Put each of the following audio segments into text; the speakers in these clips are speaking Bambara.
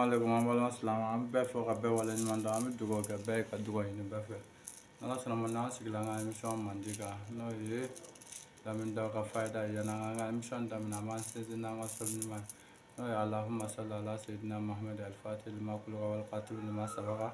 Assalamu alaikum an balima silamɛ, an bɛɛ fɔ ka bɛɛ waleɲuman dɔn. An bɛ dugawu kɛ bɛɛ ye ka dugawu ɲini bɛɛ fɛ. N'Ala sɔnna ma, n'an sigila an ka émission mandi kan, n'o ye Lamine Daw ka fayida ye. Yanni an ka émission daminɛ, an b'an sinsin n'an ka sɔli ɲuman ye, n'o ye Allahumma salli ala sayyidina Muhammad al-Fatih lima ughliqa wal khatim lima sabaqa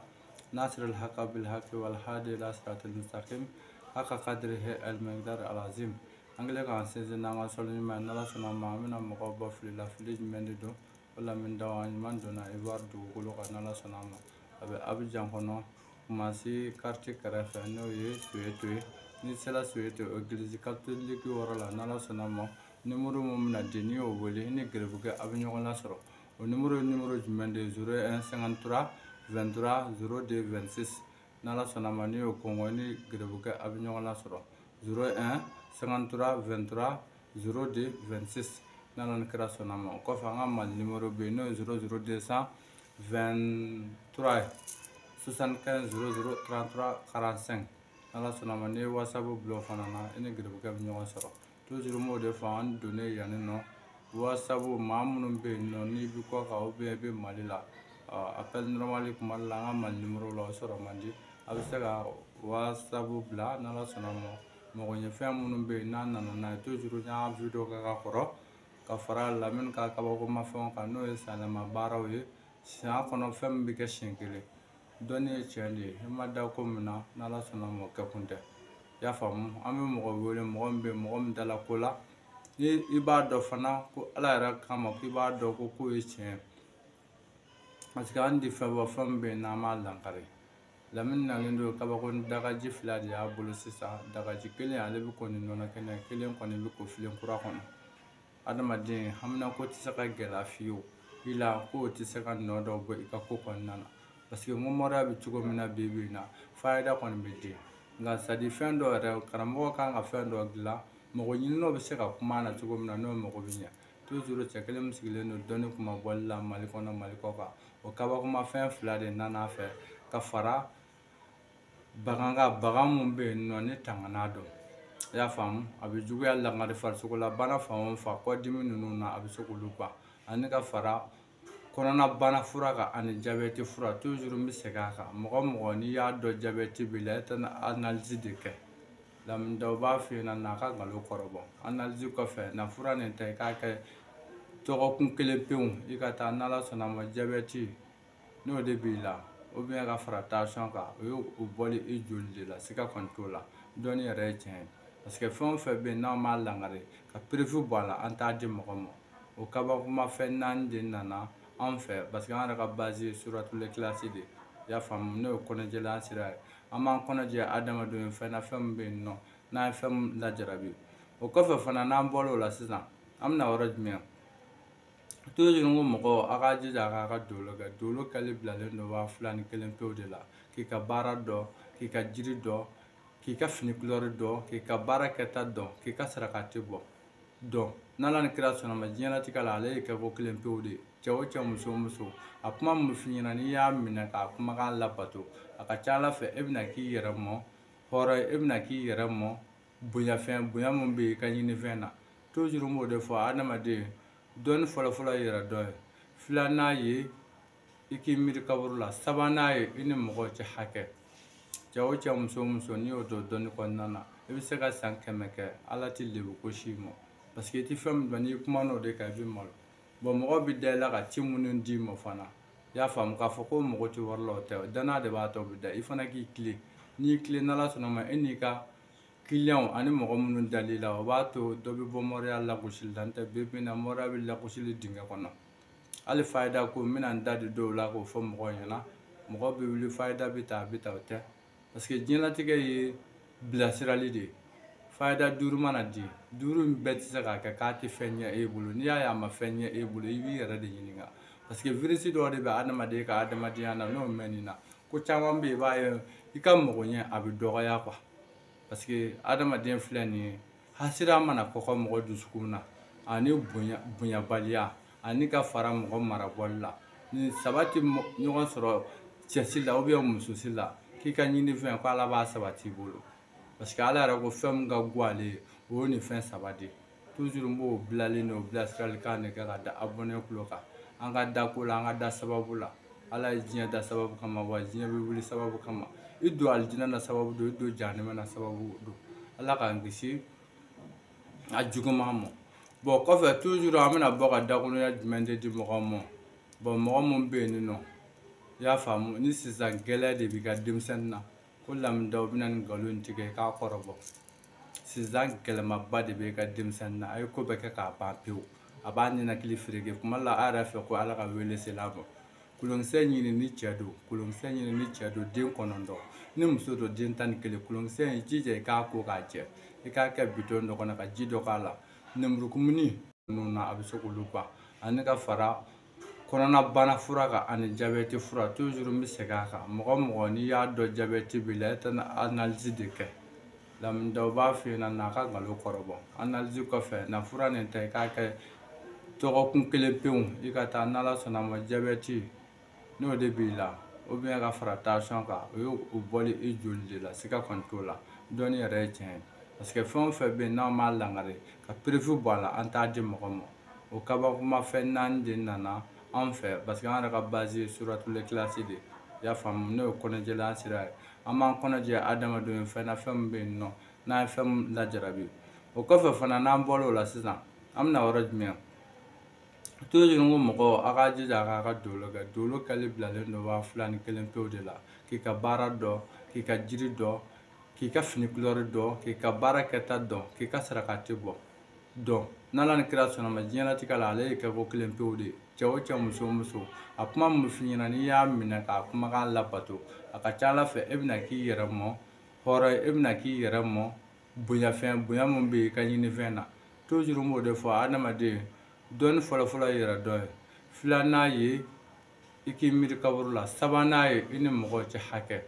nasir al-haqqa bil haqqi wal hadi ila siratil mustaqim haqqa qadrihi al-miqdar al-azim. An kɛlen k'an sinsin n'an ka sɔli ɲuman ye, n'Ala sɔnna ma, an bɛna mɔgɔw bɔ fili la. Fili jumɛn de don? O Lamine Daw, a ɲuman donna Ivoire dugukolo kan. N'Ala sɔnna a ma, a bɛ Abidjan kɔnɔ, Kumasi quartier kɛrɛfɛ, n'o ye Soweto ye. N'i sera Soweto, église catholique yɔrɔ la, n'Ala sɔnna a ma, numéro min bɛna di, n'i y'o wele, i ni garibukɛ a bɛ ɲɔgɔn lasɔrɔ. O numéro ye numéro jumɛn de ye? 01 53 23 02 26. N'Ala sɔnna a ma, n'i y'o kɔngɔ, i ni garibukɛ a bɛ ɲɔgɔn lasɔrɔ. 01 53 23 02 26, n'Ala ni kira sɔnna a ma. O kɔfɛ, an ka Mali numéro bɛ yen, n'o ye 00 223 75 00 33 45. N'Ala sɔnna a ma, n'i ye WhatsApp bila o fana na, i ni garibukɛ bɛ ɲɔgɔn sɔrɔ. Toujours n b'o de fɔ, an donnen yanni nɔ, WhatsApp, maa minnu bɛ yen nɔ, n'i bɛ kɔ kan ou bien i bɛ Mali la, appel normal kuma dɔ la, an ka Mali numéro la, o sɔrɔ man di. A bɛ se ka WhatsApp bila. N'Ala sɔnna a ma, mɔgɔ ɲɛfɛn minnu bɛ yen, n'a nana n'a ye, toujours n y'a vidéo kɛ ka kɔrɔ ka fara Lamine ka kabakomafɛnw kan, n'o ye sanyɛlɛma baaraw ye. San kɔnɔ, fɛn min bɛ kɛ siɲɛ kelen, dɔnni ye tiɲɛ de ye. I ma da ko min na, n'Ala sɔnna ma, o kɛ kun tɛ. I y'a faamu? An bɛ mɔgɔ wele, mɔgɔ min bɛ yen, mɔgɔ min dala ko la, ni i b'a dɔn fana ko Ala yɛrɛ kama k'i b'a dɔn ko ko ye tiɲɛ ye, parce que an ti fɛn bɔ, fɛn min bɛ yen n'an m'a lankari. Lamine nalen don, kabako dagaji fila de y'a bolo sisan. Dagaji kelen, ale bɛ ko ni nɔnɔ kɛnɛ kelen kɔni bɛ ko filen kura kɔnɔ. Adamaden haminako tɛ se ka gɛlɛya fiyewu i la, k'o tɛ se ka nɔ dɔ bɔ i ka ko kɔnɔna na, parce que n ko mɔriya bɛ cogo min na bi bi in na, fayida kɔni bɛ di, nka sadi fɛn dɔ yɛrɛ, karamɔgɔ kan ka fɛn dɔ dilan, mɔgɔ ɲininaw bɛ se ka kuma na cogo min na, n'o mago bɛ ɲɛ. Toujours cɛ kelen min sigilen don dɔnni kuma bɔli la Mali kɔnɔ, Mali kɔ kan, o kabakomafɛn fila de nana fɛ ka fara bagan kan. Bagan mun bɛ yen nɔ, ni tangana don, i y'a faamu, a bɛ juguya langari farisogo la bana fan o fan, kɔdimi ninnu na, a bɛ se k'olu ban, ani ka fara kɔnɔna bana fura kan, ani jabɛti fura. Toujours n bɛ segin a kan, mɔgɔ mɔgɔ n'i y'a dɔn jabɛti b'i la, e tɛna analyse de kɛ. Lamine Daw b'a f'i ɲɛna n'a ka nkalon kɔrɔbɔ. Analyse kɔfɛ, na fura nin ta, i k'a kɛ dɔgɔkun kelen pewu, i ka taa. N'Ala sɔnna a ma, jabɛti n'o de b'i la, ou bien ka fara tension kan, o ye o bɔli i joli de la, siga kɔni t'o la. Dɔnni yɛrɛ ye tiɲɛ ye, parce que fɛn o fɛn bɛ yen, n'an m'a langare ka preuve bɔ a la, an t'a di mɔgɔ ma. O kabakomafɛn naani de nana anw fɛ, parce que an yɛrɛ ka base ye suratul ikhlas de ye, i y'a faamu, n'o ye kɔnɔjɛlenya sira ye. An b'an kɔnɔjɛ adamadenw ye fɛn na, fɛn min bɛ yen nɔ, n'an ye fɛn min lajarabi. O kɔfɛ fana, n'an bɔra o la sisan, an bɛna yɔrɔ jumɛn? Toujours n ko mɔgɔw, a k'a jija a k'a ka dolo kɛ. Dolo kɛli bilalen don 2001 pewu de la, k'i ka baara dɔn, k'i ka jiri dɔn, k'i ka fini couleur dɔn, k'i ka baara kɛta dɔn, k'i ka sarakati bɔ dɔn. N'Ala ni kira sɔnna ma, diɲɛlatigɛ la, ale ye kɛko kelen pewu de ye. Cɛ o cɛ, muso o muso, a kuma min f'i ɲɛna, n'i y'a minɛ k'a kumakan labato, a ka ca Ala fɛ, e bɛna k'i yɛrɛ mɔ hɔrɔn ye, e bɛna k'i yɛrɛ mɔ bonyafɛn, bonya min bɛ yen i ka ɲinifɛn na. Toujours n b'o de fɔ, adamaden dɔnni fɔlɔfɔlɔ ye yɛrɛ dɔn ye, filanan ye i k'i miiri kaburu la, sabanan ye i ni mɔgɔw cɛ hakɛ. Cɛ o cɛ, muso o muso, n'i y'o don dɔnni kɔnɔna na, i bɛ se ka san 100 kɛ, Ala t'i lebu ko si ma, parce que i tɛ fɛn min dɔn, n'i kuma n'o de kan, i bɛ malo. Bon, mɔgɔw bɛ da i la ka ci minnu d'i ma fana, i y'a faamu, k'a fɔ ko mɔgɔ tɛ wari la, o tɛ, danaya de b'a tɔ bɛ da i fana k'i tilen. N'i tilen, n'Ala sɔnna ma, e n'i ka kiliyanw ani mɔgɔ minnu dal'i la, o b'a to dɔ bɛ bɔ mɔriya lagosili la. N tɛ bi bi in na, mɔriya bɛ lagosili dingɛ kɔnɔ. Hali fayida ko, n bɛna n da di dɔw la k'o fɔ mɔgɔw ɲɛna, mɔgɔ bɛ wuli, fayida bɛ ta, a bɛ ta, o tɛ, parce que diɲɛlatigɛ ye bilasirali de ye. Fayida duuru mana di, duuru in bɛɛ tɛ se k'a kɛ k'a tɛ fɛn ɲɛ e bolo. N'i y'a ye a ma fɛn ɲɛ e bolo, i b'i yɛrɛ de ɲininka, parce que virus dɔw de bɛ adamaden ka adamadenya na, n'o mɛnn'i na, ko caman bɛ yen, i b'a ye i ka mago ɲɛ a bɛ dɔgɔya quoi, parce que adamaden filɛ nin ye, hasira mana kɔgɔ mɔgɔ dusukun na, ani bonyabaliya, ani ka fara mɔgɔ marabɔli la, ni saba tɛ ɲɔgɔn sɔrɔ cɛsi la ou bien musosi la, k'i ka ɲinifɛn ko Ala b'a sabati i bolo, parce que Ala yɛrɛ ko fɛn min ka go ale ye, o ye nin fɛn saba de ye. Toujours n b'o bilalen n'o bilasiralikan de kɛ ka da abonné kulo kan. An ka da ko la, an ka da sababu la. Ala ye diɲɛ da sababu kama, wa diɲɛ bɛ wuli sababu kama. I don alijinɛ na sababu don, i don jahanama na sababu don. Ala k'an kisi a juguman ma. Bon, kɔfɛ toujours an bɛna bɔ ka dakurunya jumɛn de di mɔgɔw ma? Bon, mɔgɔ mun bɛ yen nɔ, i y'a faamu, ni sisan gɛlɛya de b'i ka denmisɛnnin na, ko Lamine Daw bɛna nin nkalon in tigɛ i k'a kɔrɔbɔ. Sisan gɛlɛmaba de bɛ i ka denmisɛnnin na, a ye ko bɛɛ kɛ k'a ban pewu, a b'a ninakili fereke. Kuma la a yɛrɛ fɛ ko Ala ka wele sela a ma. Kolonkisɛ ɲini ni cɛ don, kolonkisɛ ɲini ni cɛ don, den 9, ni muso don, den 11. Kolonkisɛ in, jija i k'a ko k'a jɛ, i k'a kɛ bitɔn dɔ kɔnɔ ka ji dɔ k'a la. Nemurukumuni ninnu na, a bɛ se k'olu ban, ani ka fara kɔnɔnabana fura kan, ani jabɛti fura. Toujours n bɛ segin a kan, mɔgɔ mɔgɔ n'i y'a dɔn jabɛti b'i la, e tɛna analyse de kɛ. Lamine Daw b'a f'i ɲɛna n'a ka nkalon kɔrɔbɔ. Analyse kɔfɛ, na fura nin ta, i k'a kɛ dɔgɔkun kelen pewu, i ka taa. N'Ala sɔnna a ma, jabɛti n'o de b'i la, ou bien ka fara tension kan, o ye o bɔli i joli de la, siga kɔni t'o la. Dɔnni yɛrɛ ye tiɲɛ ye, parce que fɛn o fɛn bɛ yen n'an m'a langare ka preuve bɔ a la, an t'a di mɔgɔ ma. O kabakomafɛn 4 de nana anw fɛ, parce que an yɛrɛ ka base ye suratul ikhlasi de ye, i y'a faamu, n'o ye kɔnɔjɛlenya sira ye. An b'an kɔnɔjɛ adamadenw ye fɛn na, fɛn min bɛ yen nɔ n'an ye fɛn min lajarabi. O kɔfɛ fana, n'an bɔra o la sisan, an bɛna yɔrɔ jumɛn? Toujours n ko mɔgɔw, a k'a jija a k'a ka dolo kɛ. Dolo kɛli bilalen don 2001 pewu de la, k'i ka baara dɔn, k'i ka jiri dɔn, k'i ka fini couleur dɔn, k'i ka baara kɛta dɔn, k'i ka sarakati bɔ dɔn. N'Ala ni kira sɔnna ma, diɲɛlatigɛ la, ale ye kɛko kelen pewu de ye. Cɛ o cɛ, muso o muso, a kuma min bɛ f'i ɲɛna, n'i y'a minɛ k'a kumakan labato, a ka ca Ala fɛ, e bɛna k'i yɛrɛ mɔ hɔrɔn ye, e bɛna k'i yɛrɛ mɔ bonyafɛn, bonya min bɛ yen i ka ɲinifɛn na. Toujours n b'o de fɔ, adamaden, dɔnni fɔlɔfɔlɔ ye yɛrɛ dɔn ye, filanan ye i k'i miiri kaburu la, sabanan ye i ni mɔgɔw cɛ hakɛ.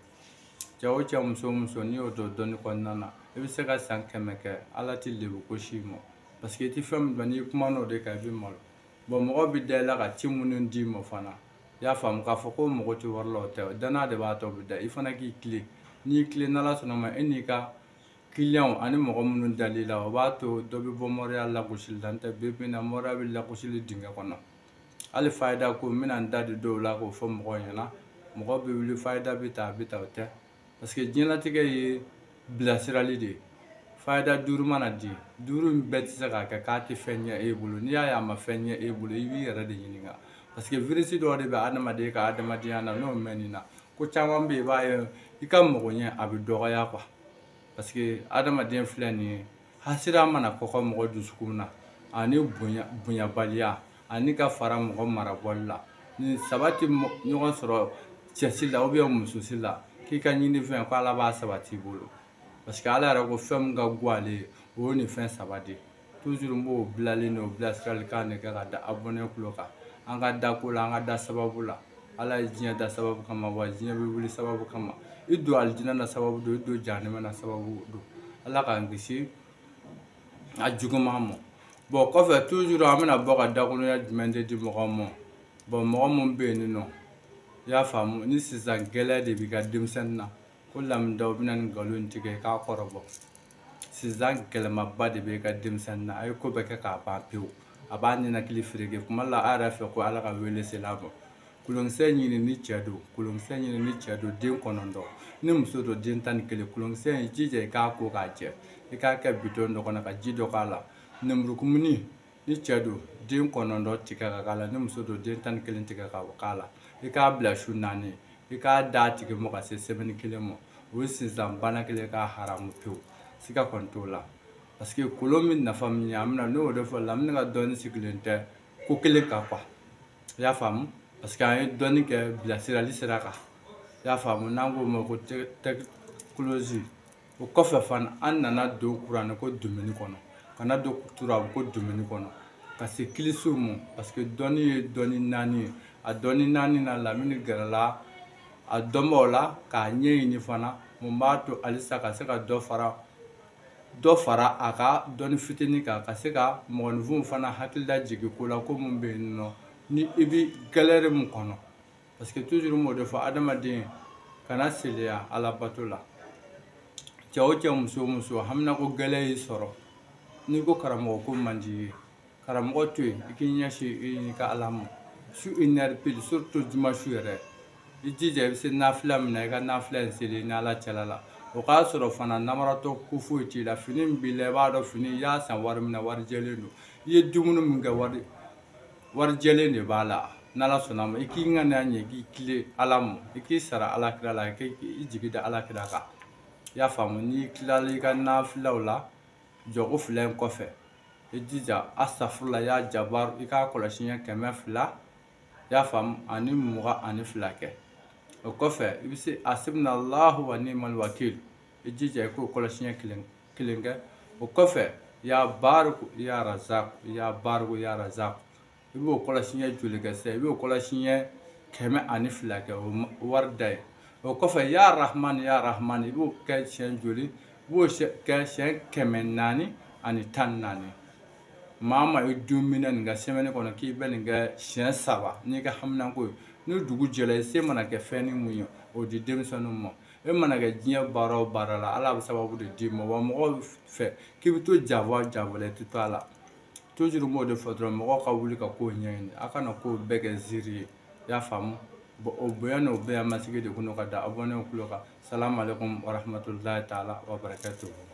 Cɛ o cɛ, muso o muso, n'i y'o dɔn dɔnni kɔnɔna na, i bɛ se ka san 100 kɛ, Ala t'i lebu ko si ma, parce que i tɛ fɛn min dɔn, n'i kuma n'o de kan, i bɛ malo. Bon, mɔgɔ bɛ da i la ka ci minnu d'i ma fana, i y'a faamu, k'a fɔ ko mɔgɔ tɛ wari la, o tɛ, danaya de b'a tɔ bɛ da i fana k'i tilen. N'i tilen, n'Ala sɔnna ma, e n'i ka kiliyanw ani mɔgɔ minnu dal'i la, o b'a to dɔ bɛ bɔ moriya lagosili la. N tɛ bi bi in na, moriya bɛ lagosili dingɛ kɔnɔ. Hali fayida ko, n bɛna n da di dɔw la k'o fɔ mɔgɔw ɲɛna, mɔgɔ bɛ wuli fayida bɛ ta, a bɛ ta, o tɛ, parce que diɲɛlatigɛ ye bilasirali de ye. Fayida 5 mana di, 5 in bɛɛ tɛ se k'a kɛ k'a tɛ fɛn ɲɛ e bolo. N'i y'a ye a ma fɛn ɲɛ e bolo, i b'i yɛrɛ de ɲininka, parce que virus dɔw de bɛ adamaden ka adamadenya na, n'o mɛn'i na, ko caman bɛ yen, i b'a ye i ka mago ɲɛ a bɛ dɔgɔya quoi. Parce que adamaden filɛ nin ye, hasira mana kɔgɔ mɔgɔ dusukun na, ani bonyabaliya, ani ka fara mɔgɔ marabɔli la, ni saba tɛ ɲɔgɔn sɔrɔ cɛsi la ou bien musosi la, k'i ka ɲinifɛn ko Ala b'a sabati i bolo, parce que Ala yɛrɛ ko fɛn min ka go ale ye, o ye nin fɛn 3 de ye. Toujours n b'o bilalen n'o bilasiralikan de kɛ ka da abonné kulo kan. An ka da ko la, an ka da sababu la. Ala ye diɲɛ da sababu kama, wa diɲɛ bɛ wuli sababu kama. I don alijinɛ na sababu don, i don jahanama na sababu don. Ala k'an kisi a juguman ma. Bon, kɔfɛ toujours an bɛna bɔ ka dakurunya jumɛn de di mɔgɔw ma? Bon, mɔgɔ mun bɛ yen nɔ, i y'a faamu, ni sisan gɛlɛya de b'i ka denmisɛnnin na, ko Lamine Daw bɛna nin nkalon in tigɛ i k'a kɔrɔbɔ. Sisan gɛlɛmaba de bɛ i ka denmisɛnnin na, a ye ko bɛɛ kɛ k'a ban pewu, a b'a ninakili fereke. Kuma la a yɛrɛ fɛ ko Ala ka wele sela a ma. Kolonkisɛ ɲini ni cɛ don, kolonkisɛ ɲini ni cɛ don, den 9, ni muso don, den 11. Kolonkisɛ in, jija i k'a ko k'a jɛ, i k'a kɛ bitɔn dɔ kɔnɔ ka ji dɔ k'a la. Nemurukumuni, ni cɛ don, den 9 tigɛ ka k'a la, ni muso don, den 11 tigɛ ka k'a la. I k'a bila su 4, i k'a d'a tigi ma ka se semaine kelen ma, o ye sisan bana kelen k'a haramu pewu, siga kɔni t'o la. Parce que kolon bɛ nafa min ɲɛ, an bɛna n'o de fɔ. Lamini ka dɔnni sigilen tɛ ko kelen kan quoi, i y'a faamu, parce que an ye dɔnni kɛ bilasirali sira kan, i y'a faamu, n'an k'o ma ko technologie. O kɔfɛ fana, an nana don kuranɛ ko domaine kɔnɔ, ka na don turabu ko domaine kɔnɔ, ka se kilisiw ma, parce que dɔnni ye dɔnni 4 ye. A dɔnni 4 na, Lamini gɛrɛla a dɔnbaaw la k'a ɲɛɲini fana, mun b'a to halisa ka se ka dɔ fara a ka dɔnni fitinin kan, ka se ka mɔgɔninfinw fana hakili lajigin ko la, ko mun bɛ yen nɔ ni i bɛ galère mun kɔnɔ. Parce que toujours n b'o de fɔ, adamaden kana seleya Alabato la. Cɛ o cɛ, muso o muso, haminako gɛlɛn y'i sɔrɔ, n'i ko karamɔgɔ ko man di i ye, karamɔgɔ to yen, i k'i ɲɛsin i ka Ala ma. Su une heure pile, surtout juma su yɛrɛ, i jija i bɛ se nafila min na, i ka nafila in seli ni Ala cɛla la. O k'a sɔrɔ fana namaratɔ ko foyi t'i la. Fini min b'i la, i b'a dɔn fini i y'a san wari min na, wari jɛlen don. I ye dumuni min kɛ, wari jɛlen de b'a la. N'Ala sɔnna a ma, i k'i ŋaniya ɲɛ, k'i tilen Ala ma, i k'i sara Ala kira la, i k'i jigi da Ala kira kan. I y'a faamu? N'i tilala i ka nafilaw la jɔko fila in kɔfɛ, i jija asafurula ya jabaru, i k'a kɔlɔsi ɲɛ 200, i y'a faamu, ani 22 kɛ. O kɔfɛ i bɛ se asibinalahu wa ni'mal wakil, i jija i k'o kɔlɔsi ɲɛ kelen kɛ. O kɔfɛ ya bariku ya razak, ya bariku ya razak, i b'o kɔlɔsi ɲɛ joli kɛ sisan? I b'o kɔlɔsi ɲɛ 102 kɛ, o wari da ye. O kɔfɛ ya rahman ya rahman, i b'o kɛ siɲɛ joli? I b'o kɛ siɲɛ 414. Maa ma i dun minɛ nin ka semaine kɔnɔ k'i bɛ nin kɛ siɲɛ 3 n'i ka haminanko ye. Ni dugu jɛra, i se mana kɛ fɛn ni mun ye, o di denmisɛnninw ma. E mana kɛ diɲɛ baara o baara la, Ala bɛ sababu de d'i ma. Wa mɔgɔw fɛ k'i bɛ to janfa o janfa la, i tɛ to a la. Toujours n b'o de fɔ dɔrɔn, mɔgɔw ka wuli ka kow ɲɛɲini, a kana kow bɛɛ kɛ ziiri ye. I y'a faamu? Bon, o bonya n'o bɛɛ masigi de kɔnɔ ka da abonné tulo kan. Salamu aleykum wa rahmatulahi taala wa barakatuhu.